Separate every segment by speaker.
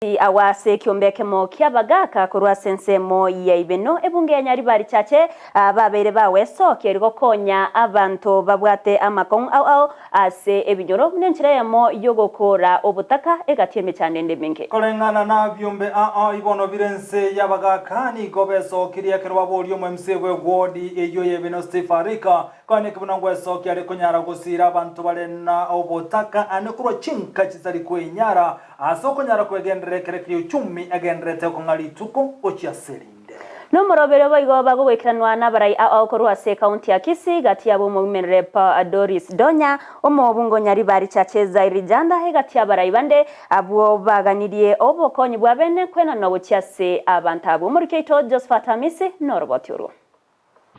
Speaker 1: Agwo ase ekiombe ekemo ki'abagaaka korwa ase ensemo ya Ibeno, ebunge ya Nyaribari Chache, babeire bagwesokia erio gokonya abanto babwate amakong'u ao ao ase ebinyoro buna enchera eyemo y'ogokoora obotaka egati y'emechando ende emenge.
Speaker 2: Koreng'ana nabiombe ao ibono bire ense y'abagaaka nigo besokirie ekero baboria omo-MC bw'ewodi eyio y'Ibeno Steve Arika Koeneki buna ngwesokia are konyara gosiira abanto bare na obotaka ane korwa chinka chitari kwenyara, ase okonyara kwegenderera ekero keria uchumi egendererete okong'a rituko gochia ase erinde.
Speaker 1: Nomoroberio boigo bagogoikeranwa nabarai ao korwa ase ekaunti ya Kisii gati yabo Omowomen Rep Doris Donya, Omobunge Nyaribari Chache Zairi Janda egati y'abarai bande abwo baganirie obokonyi bwa bene kwenanwa gochia ase abanto abwo. Omoriki oito Josephat Amisi noroboti orwo.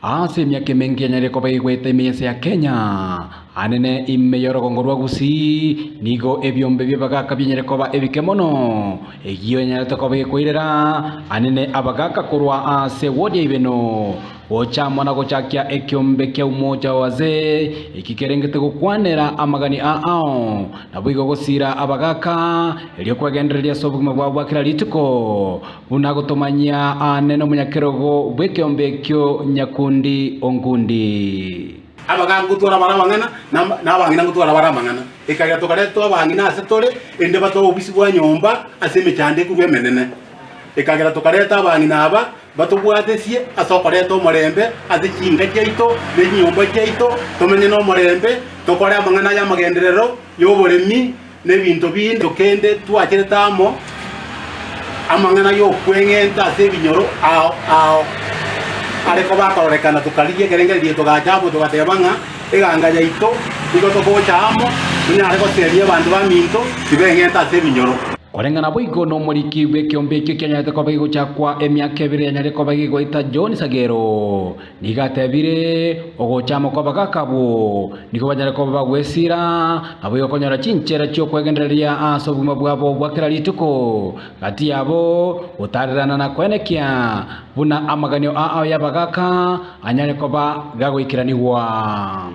Speaker 3: Ase emiaka emenge yanyarire koba egoeta ime y'ense ya Kenya, anene ime y'orogongo rwa Gusii, nigo ebiombe bi'abagaaka bianyarire koba ebike mono. Eyio enyarete koba egekoirera anene abagaaka korwa ase ward ya Ibeno gocha amo na gochakia ekiombe kia Umoja wa Wazee eki kerengete gokwanera amagani a ao naboigo gosiira abagaaka erio kwegendereria ase obogima bwabo bwa kera rituko. Buna gotomanyia aane nomonyakerogo bw'ekeombe ekio nyakundi o nkundi.
Speaker 4: Abagaaka ngotwara bare amang'ana, na abang'ina ngotwara bare amang'ana, ekiagera tokaretwa abang'ina ase tore, erinde batoe obobisi bwa nyomba ase emechando ekorwa emenene. Ekiagera tokareta abang'ina aba batobwatesie ase okoreta omorembe ase chinka chiaito ne chinyomba chiaito, tomenye nomorembe, tokore amang'ana ay'amagenderero y'oboremi, Nebinto binde kende twacherete amo, amang'ana y'okweng'enta ase ebinyoro ao ao are koba akororekana, tokarigia ekerengererio togacha amo togateba ng'a eganga yaito nigo togocha amo tonyare goseria abanto baminto tibeng'enta ase ebinyoro.
Speaker 3: Koreng'ana boigo nomoriki bw'ekeombe ekio kianyarete koba gegochakwa emiaka ebere yanyare koba gegoeta John Sagero, Nigo atebire, Ogocha amo kw'abagaaka abwo nigo banyare koba bagwesiira, naboigo konyora chinchera chi'okwegendereria ase obogima bwabo bwa kera rituko. Gati yabo gotaarerana na koenekia buna amaganio ao y'abagaaka anyare koba gagoikeranigwa.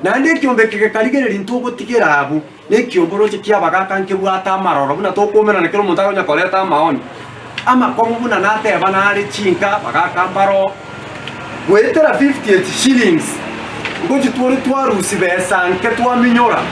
Speaker 5: Naende ekiombe eke gekarigereria intwe ogotigera abwo, na ekiombe oroche ki'abagaaka nkebwate amaroro, buna tokoumerana kera omonto akonya koreta amaoni amakong'u buna nateba nare chinka abagaaka mbaroo. Goetera 58 shillings ngochi twore twarusia besa nke twaminyora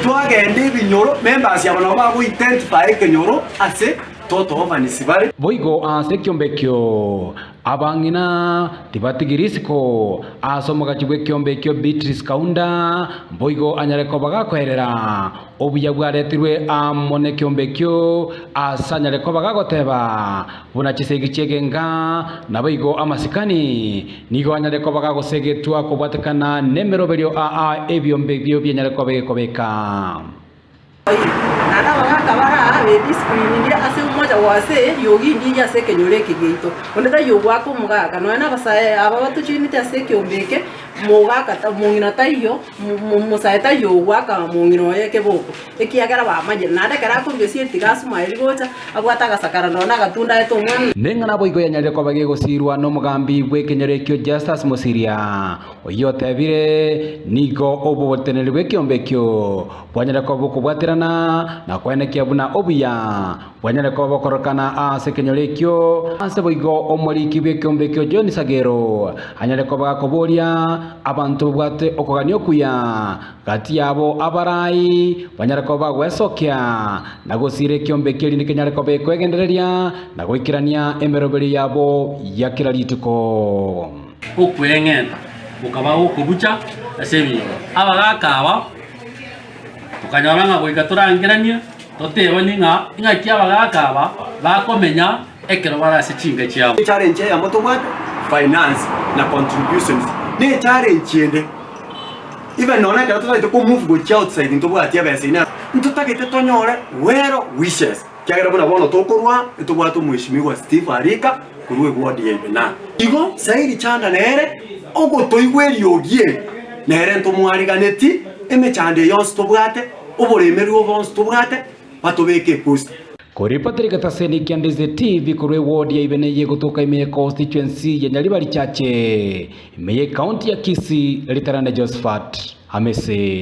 Speaker 5: twagenda ebinyoro members aba nabo bago identify ekenyoro ase totobanisi bare.
Speaker 3: Boigo ase ekiombe ekio Abang'ina tibatigiri isiko ase omogachi bw'ekeombe ekio Beatrice Kaunda, boigo anyare koba gakoerera obuya bwaretirwe amo nekeombe ekio ase anyare koba gagoteba buna chisegi chi'egenga naboigo amasikani nigo anyare koba gagosegetwa kobwatekana nemeroberio aa ebiombe ebio bianyare koba egekobeka.
Speaker 6: Naende abagaaka bare aa bedisciplinire ase omocha gose eriogi ndiri ase ekenyoro eke giaito. Onde taiyo ogoaka omogaka, nonya na abasae aba batochoinete ase ekeombe eke, mogaka ta mong'ina taiyo, mosae taiyo ogoaka mong'ina oye ekeboko, ekiagera bamanyire. Naende ekero akorwa esieti tiga asumaye rigocha, abwate agasakara nonya na agatunda aete omwana.
Speaker 3: Neng'ana boigo yanyarire koba gegosiirwa nomogambi bw'ekenyoro ekio Justus Mosiria, oyio otebire, Nigo oboteneneri bw'ekeombe ekio Bwanyare koba bokobwaterana na koenekia buna obuya bwanyare koba bokorokana ase ekenyoro ekio. Ase boigo omoriki bw'ekeombe ekio John Sagero anyare koba gakoboria abanto babwate okogania okuya gati yabo abarai banyare koba bagwesokia na gosiira ekeombe ekio erinde kenyare koba ekoegendereria na goikerania emeroberio yabo ya kera rituko.
Speaker 7: Okweng'enta gokaba gokobucha ase ebinyoro. Abagaaka aba Tokanyora ng'a goika torangeranie, totebanie ng'a ing'aki abagaaka aba bakomenya ekero bare ase chinka chiabo.
Speaker 5: Echallenge eyemo tobwate, finance na contributions ne echallenge ende even nonya ekero totagete ko move gochia outside ntobwati ebesa ime ntotagete tonyore well wishes ekiagera buna bono tokorwa ntobwate omweshimiwa Steve Arika korwa eward ya Ibenaa. Igo Sairi Chanda nere ogotoigwa eriogi eri, nere ntomwariganeti emechando eye yonsi tobwate, oboremerwa obo bonsi tobwate, batobeke eposta.
Speaker 3: Koripotera egetaseni kia Ndizi TV korwa eward ya Ibene eye egotoka ime ye constituency ya Nyaribari Chache, ime ye county ya Kisii, Ritarande Josephat Amese.